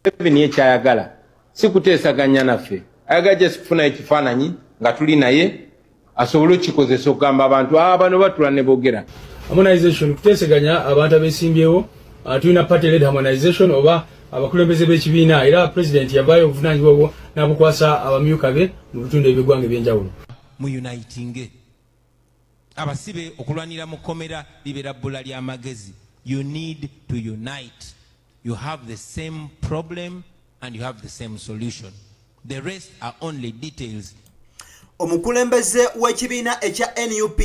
Museveni ye kyayagala si kuteesaganya naffe, ayagala just kufunayo ekifaananyi nga tuli naye asobole okukikozesa okugamba abantu ah, bano batula ne boogera. Harmonization, kuteeseganya abantu abesimbyewo. Tulina party led harmonization oba abakulembeze b'ekibiina, era president yavaayo obuvunaanyizibwa obwo n'abukwasa abamyuka be mu bitundu eby'eggwanga eby'enjawulo. Mu unitinge abasibe okulwanira mu kkomera libeera bbula ly'amagezi. You need to unite. You have the same problem and you have the same solution. The rest are only details. Omukulembeze w'ekibiina ekya NUP,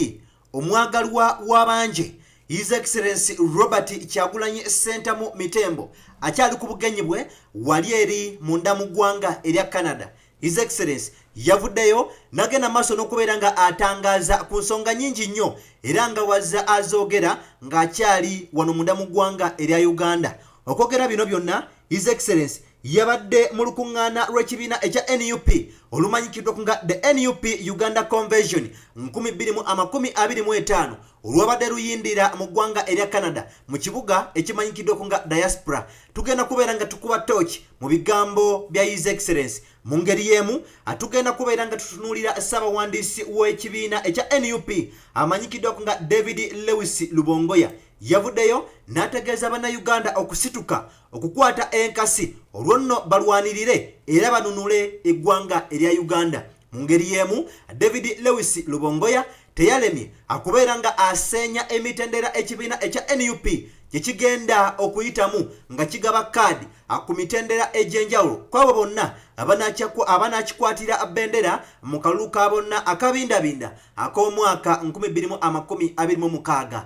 omwagalwa w'abangi, His Excellency Robert Kyagulanyi Ssentamu Mitembo, akyali ku bugenyi bwe wali eri munda mu ggwanga erya Canada. His Excellency yavuddeyo nagenda maaso n'okubeera nga atangaaza ku nsonga nyingi nnyo, era nga wazza azoogera ng'akyali wano munda mu ggwanga erya Uganda. Okwogera bino byonna, His Excellency yabadde mu lukuŋŋaana lw'ekibiina ekya NUP olumanyikiddwa nga the NUP Uganda Convention 2025, olwabadde luyindira mu ggwanga erya Canada mu kibuga ekimanyikiddwa nga Diaspora. Tugenda kubeera nga tukuba tooki mu bigambo bya His Excellency. Mu ngeri y'emu, tugenda kubeera nga tutunuulira ssabawandiisi w'ekibiina ekya NUP amanyikiddwa nga David Lewis Lubongoya. Yavuddeyo n'ategeeza bannayuganda okusituka okukwata enkasi, olwo nno balwanirire era banunule eggwanga erya Uganda. Mu ngeri y'emu, David Lewis Lubongoya teyalemye akubeera nga aseenya emitendera ekibiina ekya NUP gye kigenda okuyitamu nga kigaba kaadi ku mitendera egy'enjawulo kwabo bonna abanaakikwatira bendera mu kalulu ka bonna akabindabinda ak'omwaka 2026.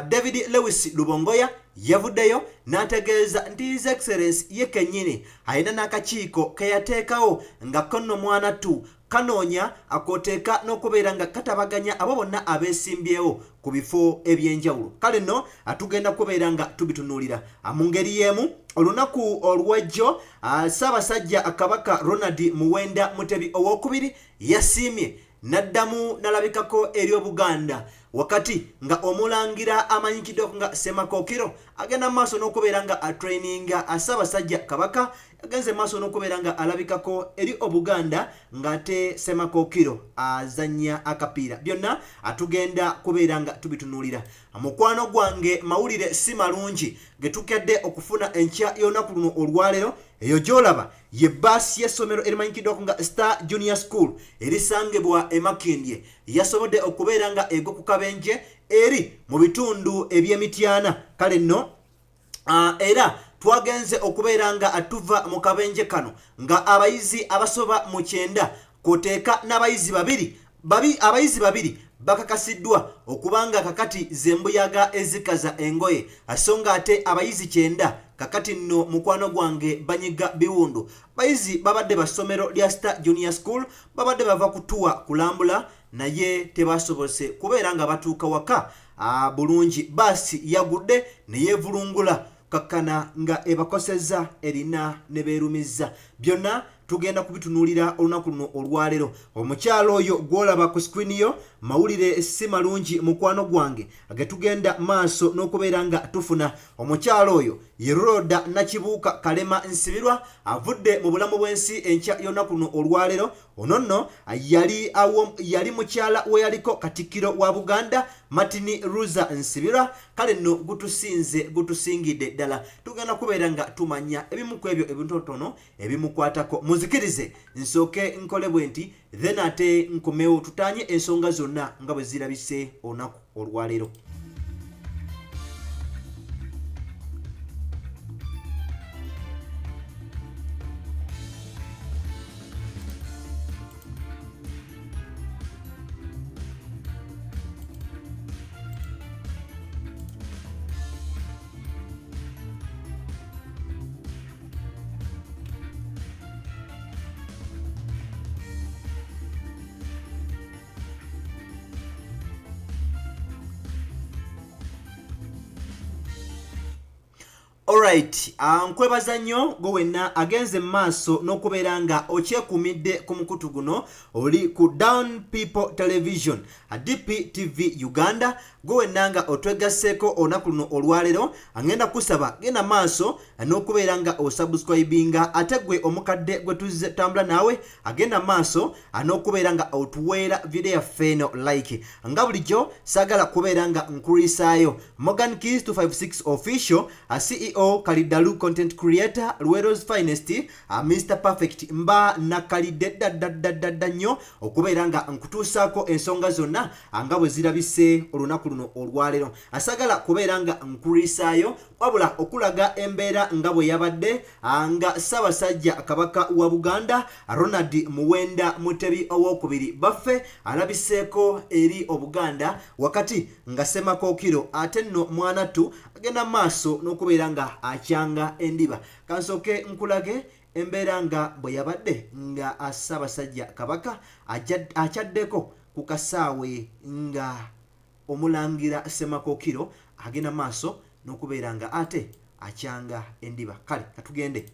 David Lewis Lubongoya yavuddeyo n'ategeeza nti His Excellence ye kennyini alina n'akakiiko ke yateekawo nga konno mwana ttu kanoonya akoteeka n'okubeera nga katabaganya abo bonna abeesimbyewo ku bifo eby'enjawulo. Kale nno tugenda kubeera nga tubitunuulira. Mu ngeri y'emu, olunaku olw'ejjo Ssaabasajja Kabaka Ronald Muwenda Mutebi owokubiri yasiimye n'addamu n'alabikako eri Obuganda, wakati nga omulangira amanyikiddwa nga Ssemakookiro agenda maaso n'okubeera nga atraininga. Ssaabasajja Kabaka agenze maaso n'okubeera nga alabikako eri Obuganda ng'ate Ssemakookiro azannya akapiira. Byonna atugenda kubeera nga tubitunuulira. Mukwano gwange, mawulire si malungi ge tukedde okufuna enkya y'olunaku luno olwaleero. Eyo gy'olaba ye bbaasi y'essomero erimanyikiddwako nga Star Junior School erisangibwa e Makindye, yasobodde okubeera nga egwa ku kabenje eri mu bitundu eby'Emityana. Kale nno era twagenze okubeera nga tuva mu kabenje kano nga abayizi abasoba mu 90 kwoteeka n'abayizi babiri abayizi babiri bakakasiddwa okubanga kakati zembuyaga ezikaza engoye, so nga ate abayizi 90 kakati nno mukwano gwange banyiga biwundu. Bayizi babadde ba ssomero lya Star Junior School, babadde bava kutuwa kulambula, naye tebasobose kubeera nga batuuka waka bulungi. Baasi yagudde ne yeevulungula kakkana nga ebakosezza erina ne beerumizza. Byonna tugenda kubitunuulira olunaku luno olwaleero. Omukyalo oyo gw'olaba ku screen yo, mawulire si malungi mukwano gwange ge tugenda maaso n'okubeera nga tufuna. Omukyalo oyo ye Rhoda Nakibuuka Kalema Nsibirwa, avudde mu bulamu bw'ensi enkya y'olunaku luno olwaleero. Ono nno yali mukyala we yaliko Katikkiro wa Buganda Martin Ruza Nsibirwa. Kale nno gutusinze, gutusingidde ddala. Tugenda kubeera nga tumanya ebimu ku ebyo ebitonotono ebimukwatako. Munzikirize nsooke nkole bwe nti, then ate nkomewo tutaanye ensonga zonna nga bwe zirabise olunaku olwaleero. Alright, nkwebaza nnyo gwe wenna agenze mu maaso n'okubeera nga okyekumidde ku mukutu guno oli ku Down People Television, DPTV Uganda. Gwe wenna nga otwegasseeko olunaku luno olwaleero, ngenda kusaba genda maaso n'okubeera nga osubscribinga, ate gwe omukadde gwe tuzze tutambula naawe agenda maaso n'okubeera nga otuweera video yaffe eno like. Nga bulijjo saagala kubeera nga nkulwisaayo. Morgan Keys 256 Official, CEO Kalidalu Content Creator, Luwero's Finest, Mr Perfect, mba nakalidde ddaddaddaddadda nnyo okubeera nga nkutuusaako ensonga zonna nga bwe zirabise olunaku luno olwaleero. Asagala kubeera nga nkulwisaayo wabula okulaga embeera nga bwe yabadde nga Ssaabasajja Kabaka wa Buganda Ronald Muwenda Mutebi owokubiri baffe alabiseeko eri Obuganda wakati nga Ssemakookiro ate nno mwanattu agenda maaso n'okubeera nga akyanga endiba. Kansooke nkulage embeera nga bwe yabadde nga Ssaabasajja Kabaka akyaddeko ku kasaawe nga Omulangira Ssemakookiro agenda maaso n'okubeera nga ate akyanga endiba. Kale katugende.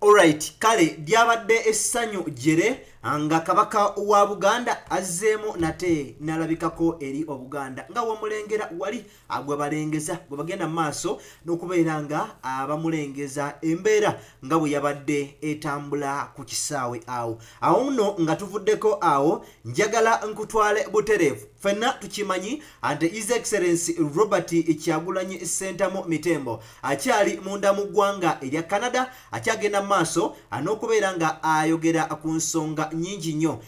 Alright, kale lyabadde essanyu jjere nga Kabaka wa Buganda azzeemu nate n'alabikako eri Obuganda nga womulengera wali gwe balengeza gwe bagenda mu maaso n'okubeera nga abamulengeza embeera nga bwe yabadde etambula ku kisaawe awo. Awo nno nga tuvuddeko awo, njagala nkutwale butereevu. Ffenna tukimanyi nti His Excellency Robert Kyagulanyi Ssentamu Mitembo akyali munda mu ggwanga erya Canada, akyagenda mu maaso n'okubeera nga ayogera ku nsonga nnyingi nnyo.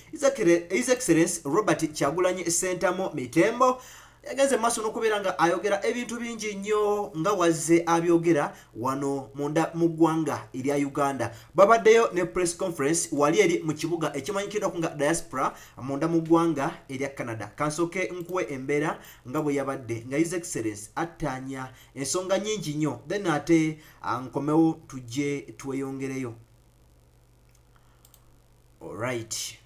His Excellency Robert Kyagulanyi Ssentamu Mitembo yagenze mu maaso n'okubeera nga ayogera ebintu bingi nnyo nga wazze abyogera wano munda mu ggwanga erya Uganda. Babaddeyo ne press conference wali eri mu kibuga ekimanyikiddwa nga diaspora munda mu ggwanga erya Canada. Kansooke nkuwe embeera nga bwe yabadde nga His Excellence attaanya ensonga nnyingi nnyo, then ate nkomewo tujje tweyongereyo. Alright.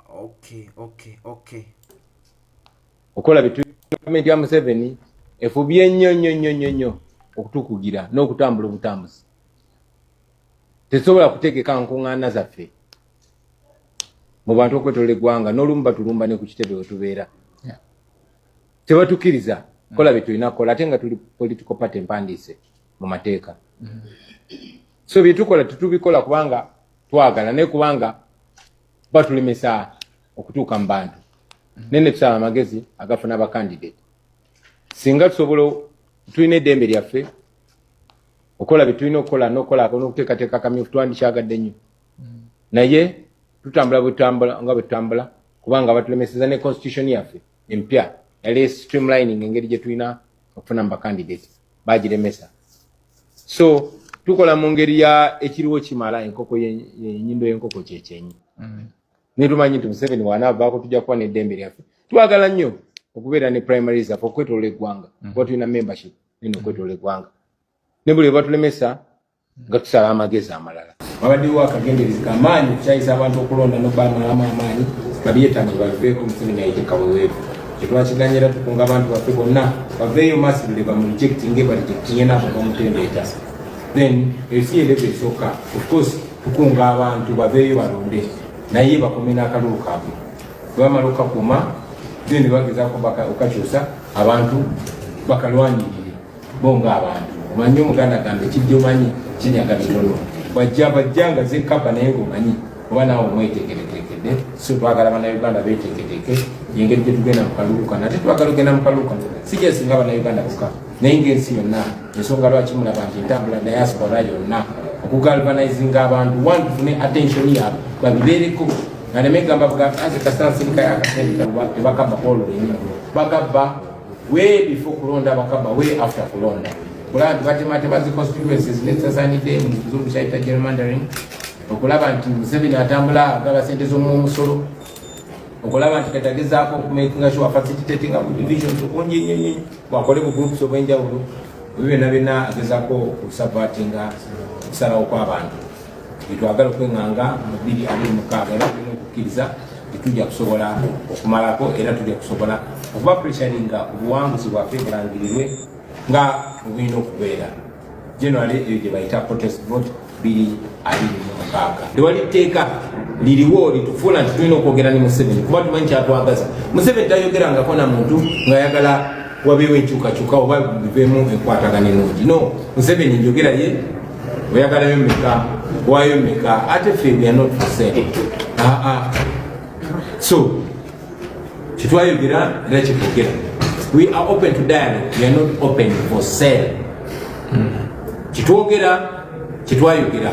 Okay, okay, okay. Okola bitu gavumenti ya Museveni efubye nnyo nnyo nnyo nnyo nnyo okutukugira n'okutambula obutambuzi. Tetusobola kutegeka nkuŋŋaana zaffe mu bantu okwetolola eggwanga, n'olumu batulumba ne ku kitebe we tubeera. Tebatukkiriza kola bye tulina kukola, ate nga tuli political party empandiise mu mateeka. So bye tukola tetubikola kubanga twagala, naye kubanga batulemesa okutuuka mu bantu. Naye ne tusaba amagezi agafuna abakandidate. Singa tusobola, tulina eddembe lyaffe okukola bye tulina okukola n'okukola n'okuteekateeka akamyufu, twandikyagadde nnyo, naye tutambula bwetutambula nga bwe tutambula kubanga batulemeseza. Ne constitution yaffe empya yali streamlining engeri gye tulina okufuna mu bakandidate, bagiremesa. So tukola mu ngeri ya ekiriwo kimala enkoko enyindo y'enkoko kyekyenyi. Naye tumanyi nti Museveni wanaavaako tujja kuba n'eddembe lyaffe. Twagala nnyo okubeera ne primaries zaffe okwetolola eggwanga, kuba tulina membership nene okwetolola eggwanga, ne buli batulemesa nga tusala amagezi amalala. Wabaddewo akagenderezi kamaanyi okukyayisa abantu okulonda nobamalamu amaanyi babyetaaga babiveeko. Museveni ayite kaweweevu kyetwakiganyira. Tukunga abantu baffe bonna baveeyo massively, bamurejectinge, barejectinge naabo bamutembeeta. Then ensi yerevo esooka, of course tukunga abantu baveeyo balonde, naye bakome n'akalulu kaabwe. Bwe bamala okukakuuma, then bagezaako okukakyusa, abantu bakalwanirire bo ng'abantu. Omanyi Omuganda agamba, ekijja omanyi kinyaga bitono, bwajja bajja nga zekaba, naye ngaomanyi oba naawe omweteekereteekedde. So twagala Bannayuganda beeteeketeeke engeri gye tugenda mu kalulu kano. Ate twagala ogenda mu kalulu kano si gyesinga Bannayuganda bokka, naye ng'ensi yonna. Ensonga lwaki mulaba nti entambula diaspora yonna okugalvanizinga abantu, one, tufune attention yaabwe babibeereko, nga nemegamba bugambe kasansirikayo akasente tebakabba olwenyi, bakabba way before kulonda, bakabba way after kulonda. Okulaba nti batematema zi constituencies nezitasaanidde, mu kizungu kyayita gerrymandering. Okulaba nti Museveni atambula agaba sente z'omumusolo. Okulaba nti kati agezaako okumakinga sure facilitatinga bu divisions okungi ennyo nnyo, bwakole bu groups obw'enjawulo. Ebyo byonna byonna agezaako okusubvertinga okusalawo kw'abantu. Byetwagala okweŋŋanga mu 2026, era tulina okukkiriza tetujja kusobola okumalako, era tujja kusobola okuba pressuringa obuwanguzi bwaffe bulangirirwe nga bwebulina okubeera. Generally, eyo gye bayita protest vote 2026. Tewali tteeka liriwo litufuula nti tulina okwogera ne Museveni, kuba tumanyi kyatwagaza. Museveni tayogerangako na muntu ng'ayagala wabeewo enkyukakyuka oba biveemu enkwatagana ennungi. No, Museveni njogera ye oyagalayo meka, wayo meka, ate ffe we are not for sale. Aa, so kyetwayogera era kyetwogera, we are open to dialogue, we are not open for sale. Kyetwogera, kyetwayogera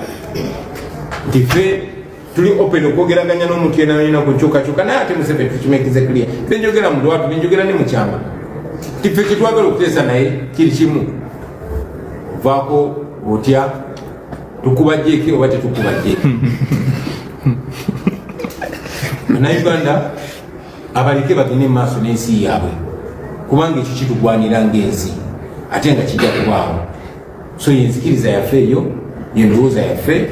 nti ffe tuli open okwogeraganya n'omuntu yena yena ku nkyukakyuka, naye ate Museveni tukimekize clear, benjogera mu lwatu, benjogera ne mukyama, nti ffe kyetwagala okuteesa naye kiri kimu: ovaako otya, tukuba jeki oba tetukuba jeki? Bannayuganda abaleke bagende mu maaso n'ensi yaabwe, kubanga ekyo kitugwanira ng'ensi, ate nga kijja kubaawo. So yenzikiriza yaffe eyo, yendowooza yaffe.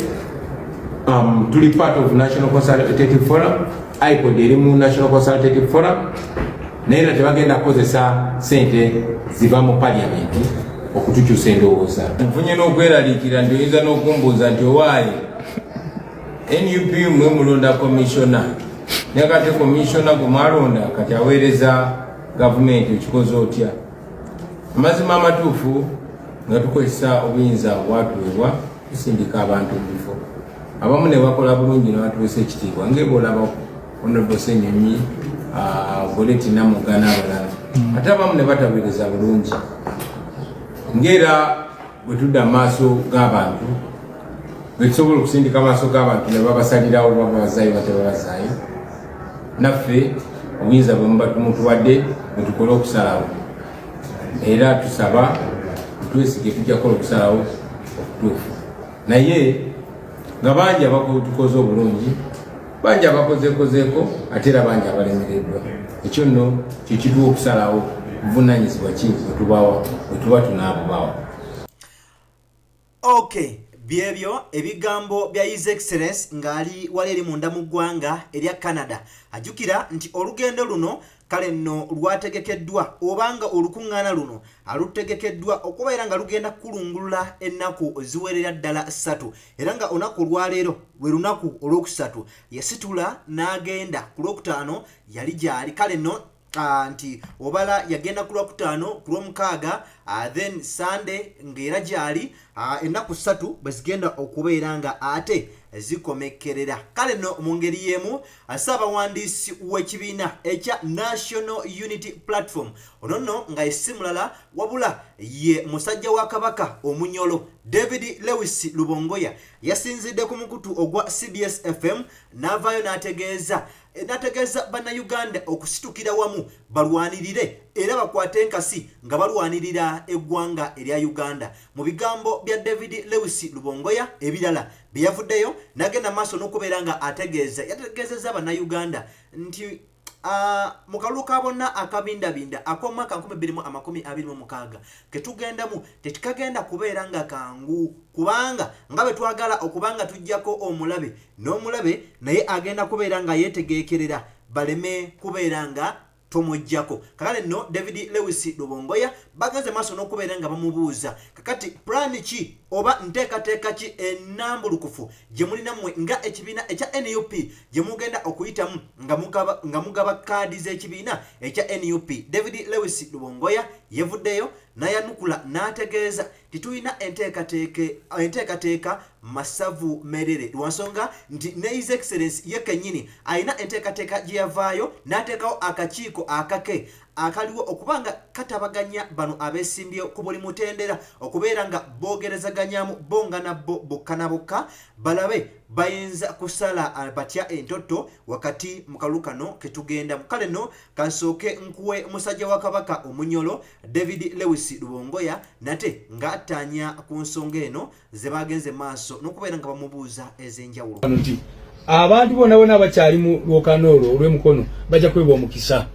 Tuli part of National Consultative Forum. IPOD eri mu National Consultative Forum, naye era tebagenda kukozesa sente ziva mu parliament okutukyusa endowooza. Nfunye n'okweraliikira nti oyinza n'okumbuuza nti owaaye NUP mwe mulonda komishona, naye kati komishona gwe mwalonda kati aweereza gavumenti, okikoze otya? Amazima amatuufu, nga tukozesa obuyinza obwatuweebwa, tusindika abantu mu bifo, abamu ne bakola bulungi ne batuweesa ekitiibwa, ngaeba Honorable Senyonyi, Goleti Namugga n'abalala, ate abamu ne bataweereza bulungi. Ngaera bwe tudda mu maaso g'abantu, bwe tusobola okusindika amaaso g'abantu ne babasalirawo babazaayo batebabazaayo, naffe obuyinza bwe muba tumutuwadde bwe tukole okusalawo, era tusaba twesige tujja kukola okusalawo okutuufu. Naye nga bangi abatukoze obulungi, bangi abakozekozeeko, ate era bangi abalemereddwa. Ekyo nno kyekituwa okusalawo buvunanyizibwa ki bwetubawa, bwetuba tunaabubawa. Okay, byebyo ebigambo bya His Excellence ng'ali wali eri munda mu ggwanga erya Canada. Ajjukira nti olugendo luno kale nno lwategekeddwa, oba nga olukuŋŋaana luno alutegekeddwa okubeera nga lugenda kukulungulula ennaku ziwerera ddala 3, era nga olunaku olwaleero lwe lunaku olwokusatu. Yasitula n'agenda ku Lwokutaano, yali gyali kale nno nti obala yagenda ku Lwakutaano, ku Lwomukaaga, then Sunday ng'era gyali, ennaku 3 bwe zigenda okubeera nga ate zikomekkerera. Kale nno mu ngeri y'emu, ssaabawandiisi w'ekibiina ekya National Unity Platform, ono nno nga esi mulala wabula ye musajja wa Kabaka omunyolo David Lewis Lubongoya, yasinzidde ku mukutu ogwa CBS FM n'avaayo n'ategeeza Bannayuganda okusitukira wamu balwanirire era bakwate enkasi nga balwanirira eggwanga erya Uganda. Mu bigambo bya David Lewis Lubongoya ebirala bye yavuddeyo n'agenda maaso n'okubeera nga ategeeza, yategeezezza Bannayuganda nti mu kalulu ka bonna akabindabinda ak'omwaka 2026 ketugendamu tetukagenda kubeera nga kangu, kubanga nga bwe twagala okuba nga tujjako omulabe, n'omulabe naye agenda kubeera nga yeetegeekerera baleme kubeera nga tumuggyako. Kakale nno David Lewis Lubongoya bagenze maaso n'okubeera nga bamubuuza, kakati pulaani ki oba nteekateeka ki ennambulukufu gye mulina mmwe nga ekibiina ekya NUP gye mugenda okuyitamu nga mugaba kaadi z'ekibiina ekya NUP? David Lewis Lubongoya yevuddeyo n'ayanukula n'ategeeza titulina enteekateeka masavu merere, lwansonga nti ne His Excellence ye kennyini alina enteekateeka gye yavaayo n'ateekawo akakiiko akake. akaliwo okuba nga katabaganya bano abeesimbyewo ku buli mutendera okubeera nga boogerezaganyamu bo nga nabbo bokka na bokka balabe bayinza kusala batya entotto wakati mu kalulu kano ketugendamu. Kale nno kansooke nkuwe musajja wa Kabaka Omunyolo David Lewis Lubongoya nate ng'attaanya ku nsonga eno ze bagenze maaso n'okubeera nga bamubuuza ez'enjawulo. Nti abantu bonna bonna abakyali mu lwokano olwo olw'emukono bajja kuweebwa omukisa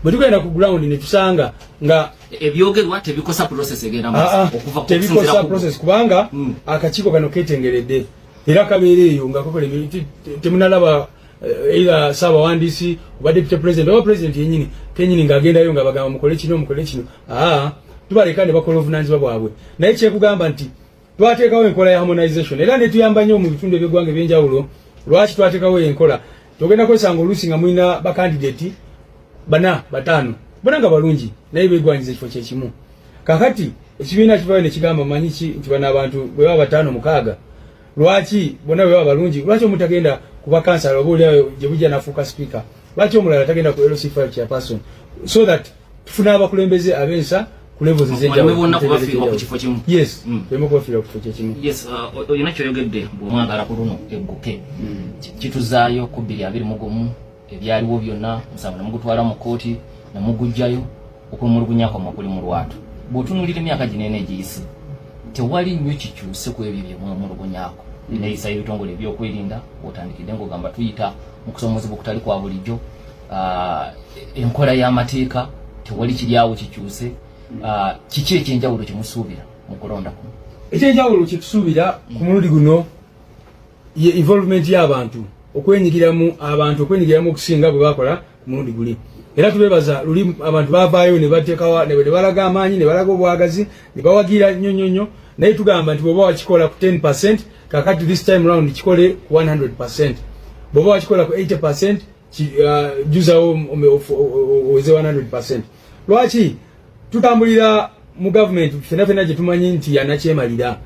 bwe tugenda ku ground ne tusanga nga ebyogerwa tebikosa process egenda maaso ah, ah, okuva tebikosa process kubanga akakiiko kano ketengeredde era kabeera eyo nga kakola temunalaba eh, either saabawandiisi oba deputy president oba president yenyini kenyini ng'agendayo nga bagamba mukole kino mukole kino. Aa, tubaleka ne bakola obuvunanyizibwa bwabwe, naye kyekugamba nti twateekawo enkola ya harmonization era netuyamba nnyo mu bitundu eby'eggwanga ebyenjawulo. Lwaki twateekawo enkola? Togenda kwesanga oluusi nga mulina bakandidati bana, bataano, bona nga balungi, naye begwanyiza ekifo kyekimu. Kakati ekibiina kivayo nekigamba, manyi ki, nti bano abantu bwe baba bataano, mukaaga, lwaki bonna bwe baba balungi, lwaki omuntu agenda kuba kansala oba oliayo gye bujja nafuuka speaker? Lwaki omulala tagenda ku LC5 chairperson? So that tufuna abakulembeze ab'ensa ku levels ez'enjawulo ku kifo kimu. Yes, tuleme kubafiirwa ku kifo kyekimu. Yes, olina kyoyogedde bw'omwagala ku luno egguke. Kituzaayo ku 2021, ebyaliwo byonna, musango nemugutwala mu kkooti nemugujjayo, okwemulugunya kwammwe kuli mu lwatu. Bw'otunuulira emyaka gino ena egiyise, tewali nnyo kikyuse ku ebyo byemwemulugunyako. Neeyisa y'ebitongole ebyokwerinda, otandikidde ng'ogamba tuyita mu kusoomozebwa okutali kwa bulijjo, enkola y'amateeka, tewali kiri awo kikyuse. Kiki ekyenjawulo kyemusuubira mu kulonda kuno? Ekyenjawulo kyetusuubira ku mulundi guno ye involvement y'abantu, okwenyigiramu, abantu okwenyigiramu okusinga bwe bakola ku mulundi guli. Era tubebaza, luli abantu bavaayo ne bateekawa ne balaga amaanyi, ne balaga obwagazi, ne bawagira nnyo nnyo nnyo. Naye tugamba nti bw'oba wakikola ku 10%, kakati this time round kikole ku 100%. Bw'oba wakikola ku 80%, juzawo oweze 100%. Lwaki tutambulira mu gavumenti fena fena gye tumanyi nti yanakyemalira?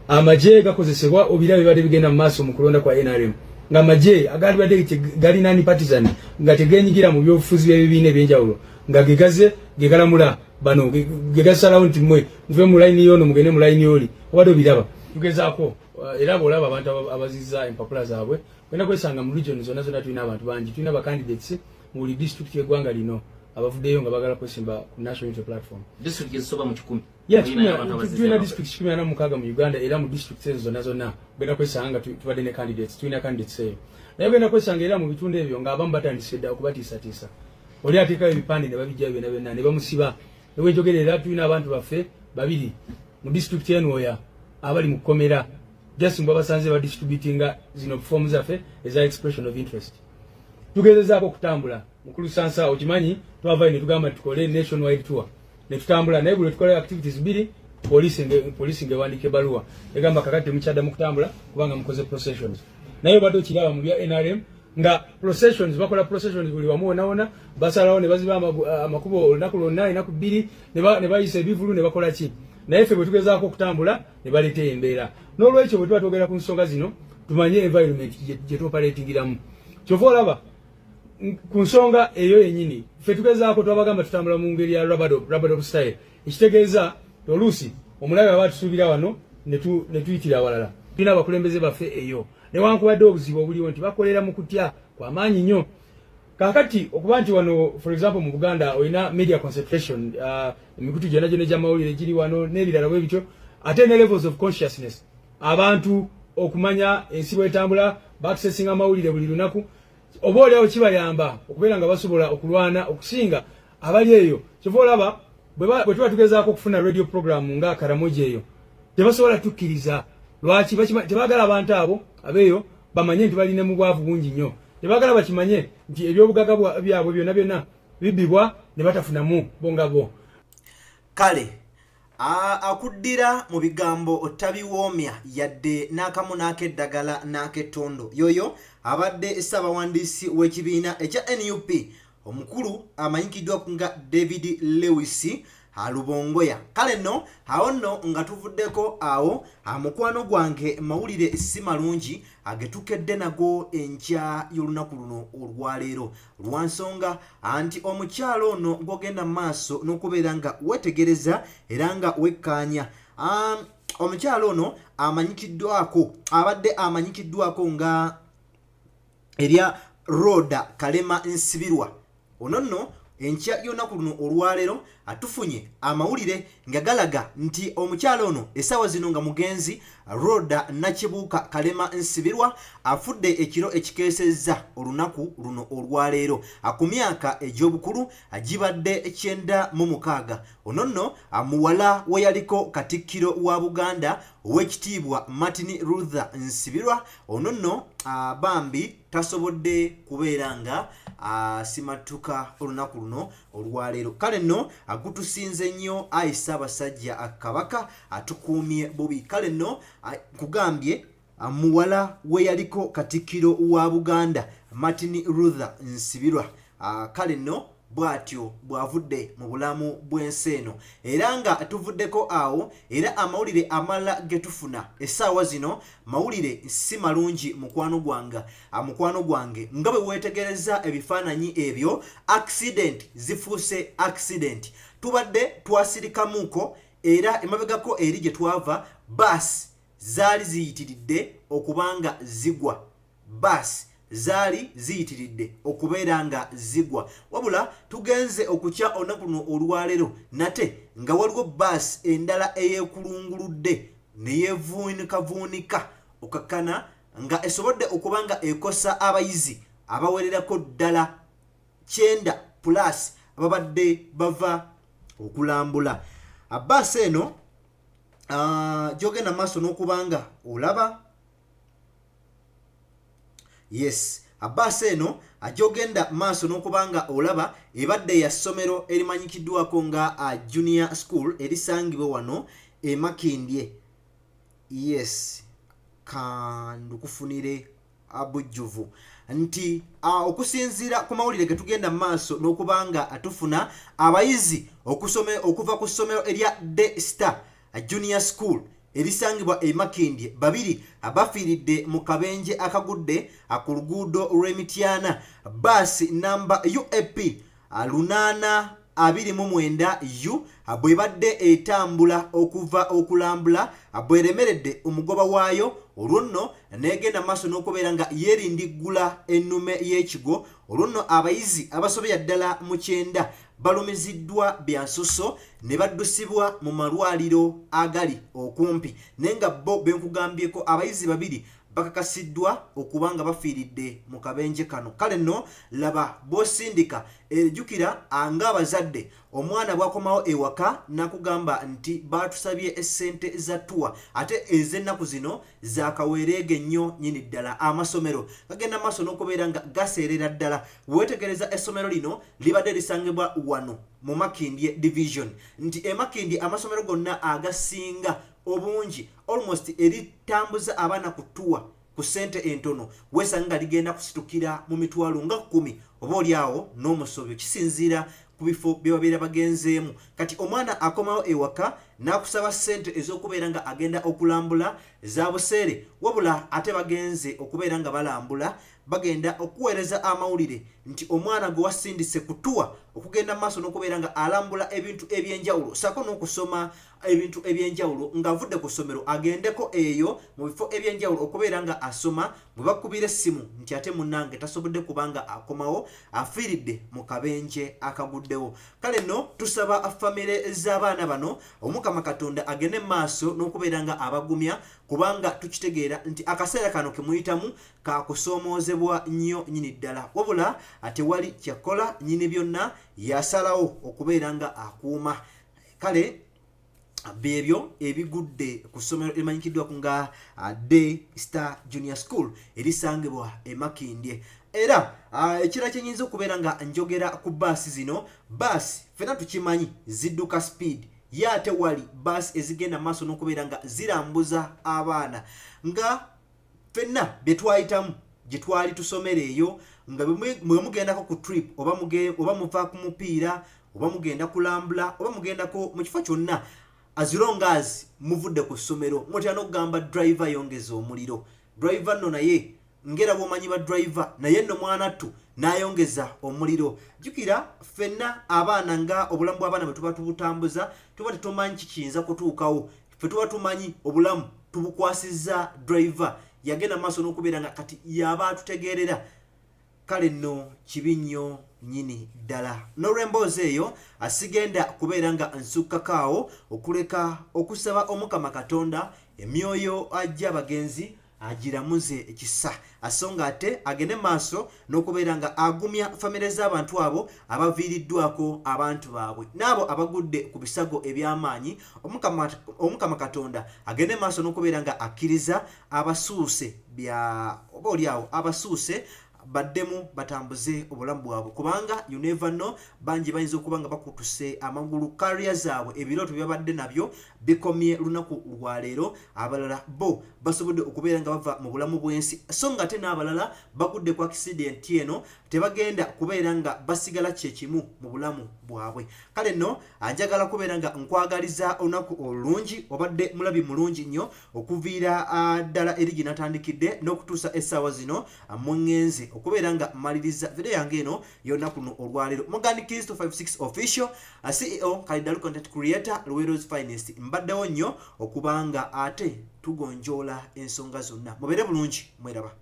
Amagye gakozesebwa, obira bibadde bigenda mu maaso mu kulonda kwa NRM, nga amagye agalibadde gali non partisan, nga tegenyigira mu byobufuzi by'ebibiina ebyenjawulo, nga gegaze gegalamula bano, gegasalawo nti mmwe muve mu layini yono mugende mu layini oli. Obadde obiraba, tugezaako era bwolaba abantu abazizza empapula zaabwe, ogenda kwesanga mu region zonna zonna tulina abantu bangi, tulina ba candidates mu buli district y'eggwanga lino abavuddeyo nga bagala kwesimba ku National Unity Platform. District ezisoba mu 100? Tulina district 146 mu Uganda, era mu district ezo zonna zonna ogenda kwesanga nga tubadde ne candidates, tulina candidates eyo. Naye ogenda kwesanga era mu bitundu ebyo ng'abamu batandise dda okubatiisatiisa. Oli ateekayo ebipande ne babijjayo byonna byonna ne bamusiba. Newenjogera era tulina abantu baffe babiri mu district enwoya abali mu kkomera, just mbwe basanze badistributinga zino form zaffe eza expression of interest. Tugezezaako okutambula, mukulu Sansa, okimanyi twavayo ne tugamba tukole nationwide tour ne tutambula, naye buli tukola activities bbiri, poliisi ng'ewandiika ebbaluwa egamba kakati temukyaddamu kutambula kubanga mukoze processions. Naye obadde okiraba mu bya NRM nga processions, bakola processions buli wamu wona wona, basalawo ne baziba amakubo olunaku lwonna, enaku 2, ne bayisa ebivulu ne bakola ki. Naye ffe bwe tugezaako okutambula ne baleeta embeera. N'olwekyo bwe tuba twogera ku nsonga zino, tumanye environment gye tuoperatingiramu. Kyova olaba ku nsonga eyo yennyini ffe tugezaako, twabagamba tutambula mu ngeri ya rub-a-dub style, ekitegeeza oluusi omulabe aba atusuubira wano ne tuyitira awalala. Tulina abakulembeze baffe eyo, newankubadde obuzibu obuliwo nti bakolera mu kutya kwamaanyi nnyo. Kakati okuba nti wano, for example, mu Buganda olina media concentration, emikutu gyonna gyonna egyamawulire giri wano n'ebirala bwe bityo, ate ne levels of consciousness, abantu okumanya ensi bwetambula, baaccessinga amawulire buli lunaku, oba oliawo kibayamba okubeera nga basobola okulwana okusinga abali eyo. Kyova olaba bwe tuba tugezaako okufuna radio program nga Karamoja eyo, tebasobola tukkiriza. Lwaki? Tebaagala abantu abo abeeyo bamanye nti balina mu bwavu bungi nnyo. Tebaagala bakimanye nti ebyobugaga byabwe byonna byonna bibbibwa ne batafunamu bo nga bo. Kale akuddira mu bigambo tabiwoomya yadde n'akamu n'ak'eddagala n'ak'ettondo. Yoyo abadde ssaabawandiisi w'ekibiina ekya NUP, omukulu amanyikiddwa nga David Lewis. Lubongoya. Kale nno awo nno nga tuvuddeko awo, mukwano gwange, mawulire si malungi agetukedde nago enkya y'olunaku luno olwaleero, lwansonga anti omukyalo ono gwogenda mu maaso n'okubeera nga wetegereza era nga wekkaanya, omukyalo ono amanyikiddwako, abadde amanyikiddwako nga erya Roda Kalema Nsibirwa. Ono nno enkya y'olunaku luno olwaleero atufunye amawulire nga galaga nti omukyalo ono essaawa zino nga mugenzi Roda Nakibuuka Kalema Nsibirwa afudde ekiro ekikeesezza olunaku luno olwaleero ku myaka egy'obukulu gibadde 96. Ono nno muwala we yaliko Katikkiro wa Buganda, Owekitiibwa Martin Luther Nsibirwa. Ono nno bambi tasobodde kubeera nga asimatuka olunaku luno olwaleero. Kale nno gutusinze nnyo, ayi Ssaabasajja Kabaka atukuumye bubi. Kale nno kugambye muwala we yaliko Katikkiro wa Buganda Martin Luther Nsibirwa. Kale nno bw'atyo bw'avudde mu bulamu bw'ensi eno. Era nga tuvuddeko awo, era amawulire amalala ge tufuna essaawa zino mawulire si malungi, mukwano gwange. Mukwano gwange, nga bwe weetegereza ebifaananyi ebyo, accident zifuuse accident. Tubadde twasirikamuuko, era emabegako eri gye twava baasi zaali ziyitiridde okubanga zigwa, baasi zaali ziyitiridde okubeera nga zigwa. Wabula tugenze okukya olunaku luno olwaleero nate nga waliwo baasi endala eyeekulunguludde neyeevuunikavuunika okakkana nga esobodde okuba nga ekosa abayizi abawererako ddala 90 plus ababadde bava okulambula. Baasi eno gyogenda maaso n'okuba nga olaba, yes, baasi eno gyogenda maaso n'okuba nga olaba ebadde ya ssomero erimanyikiddwako nga junior school erisangibwa wano e Makindye. Yes, kandukufunire bujjuvu nti okusinziira ku mawulire ge tugenda mu maaso n'okuba nga tufuna, abayizi okuva ku ssomero erya The Star Junior School erisangibwa e Makindye babiri bafiiridde mu kabenje akagudde ku luguudo lw'Emityana. Baasi namba UAP 829 U bwebadde etambula okuva okulambula bweremeredde omugoba waayo, olwo nno negenda maaso n'okubeera nga yeerindiggula ennume y'ekigo. Olwo nno abayizi abasobera ddala mu 90 balumiziddwa byansuso ne baddusibwa mu malwaliro agali okumpi, naye nga bo benkugambyeko abayizi babiri bakakasiddwa okuba nga bafiiridde mu kabenje kano. Kale nno laba bw'osindika, ejjukira ng'abazadde omwana bw'akomawo ewaka n'akugamba nti baatusabye essente za tour, ate ez'ennaku zino zakaweereege nnyo nnyini ddala. Amasomero gagenda maaso n'okubeera nga gaseerera ddala. Weetegereza essomero lino libadde lisangibwa wano mu Makindye Division, nti emakindye amasomero gonna agasinga obungi almost eritambuza abaana ku tour ku ssente entono weesanga nga ligenda kusitukira mu mitwalo nga 10 oba oliawo n'omusobyo, kisinziira ku bifo bye babeera bagenzeemu. Kati omwana akomawo ewaka n'akusaba ssente ez'okubeera nga agenda okulambula za buseere, wabula ate bagenze okubeera nga balambula, bagenda okuweereza amawulire nti omwana gwe wasindise ku tour okugenda maaso n'okubeera nga alambula ebintu ebyenjawulo saako n'okusoma ebintu ebyenjawulo, ng'avudde ku ssomero agendeko eyo mu bifo ebyenjawulo okubeera nga asoma, bwe bakubira essimu nti ate munnange tasobodde kubanga akomawo, afiiridde mu kabenje akaguddewo. Kale nno tusaba famire z'abaana bano, Omukama Katonda agende maaso n'okubeera nga abagumya, kubanga tukitegeera nti akaseera kano ke muyitamu kakusoomoozebwa nnyo nnyini ddala. Wabula tewali kyakola, nnyini byonna yasalawo okubeera nga akuuma. Kale byebyo ebigudde ku ssomero erimanyikiddwako nga Day Star Junior School erisangibwa e Makindye. Era ekirala kyenyinza okubeera nga njogera ku baasi zino, baasi fena tukimanyi zidduka speed ye, ate wali baasi ezigenda maaso n'okubeera nga zirambuza abaana, nga ffenna bye twayitamu gye twali tusomera eyo, nga bwe mugendako ku trip oba muva ku mupiira. Oba mugenda kulambula, oba mugendako mu kifo kyonna, as long as muvudde ku ssomero, mutera n'okugamba driver, "Yongeza omuliro." Driver nno naye ngera bw'omanyi ba driver, naye nno mwanattu n'ayongeza omuliro. Jjukira ffenna abaana, nga obulamu bw'abaana bwe tuba tubutambuza, tuba tetumanyi kikiyinza kutuukawo. Ffe tuba tumanyi obulamu tubukwasizza driver, yagenda maaso n'okubeera nga kati yaba atutegeerera. Kale nno kibi nnyo nnyini ddala. N'olw'emboozi eyo, asigenda kubeera nga nsukkako awo, okuleka okusaba Omukama Katonda emyoyo ajja abagenzi agiramuze ekisa, so nga ate agende maaso n'okubeera nga agumya famire z'abantu abo abaviiriddwako abantu baabwe n'abo abagudde ku bisago eby'amaanyi. Omukama Katonda agende maaso n'okubeera nga akkiriza abasuuse bya oba oliawo abasuuse baddemu batambuze obulamu bwabwe, kubanga you never know, bangi bayinza okuba nga bakutuse amagulu, career zaabwe, ebirooto byabadde nabyo bikomye lunaku lwaleero. Abalala bo basobodde okubeera nga bava mu bulamu bw'ensi, so nga ate n'abalala bagudde ku accident eno, tebagenda kubeera nga basigala kyekimu mu bulamu bwabwe. Kale nno njagala kubeera nga nkwagaliza olunaku olulungi. Obadde mulabi mulungi nnyo okuviira ddala eri gye natandikidde n'okutuusa essaawa zino muŋŋenze okubeera nga mmaliriza video yange eno y'olunaku luno olwaleero. Morgan Keys 256 Official, CEO Kalidalu, content creator, Luwero's finest, mbaddewo nnyo okubanga ate tugonjoola ensonga zonna. Mubeere bulungi, mweraba.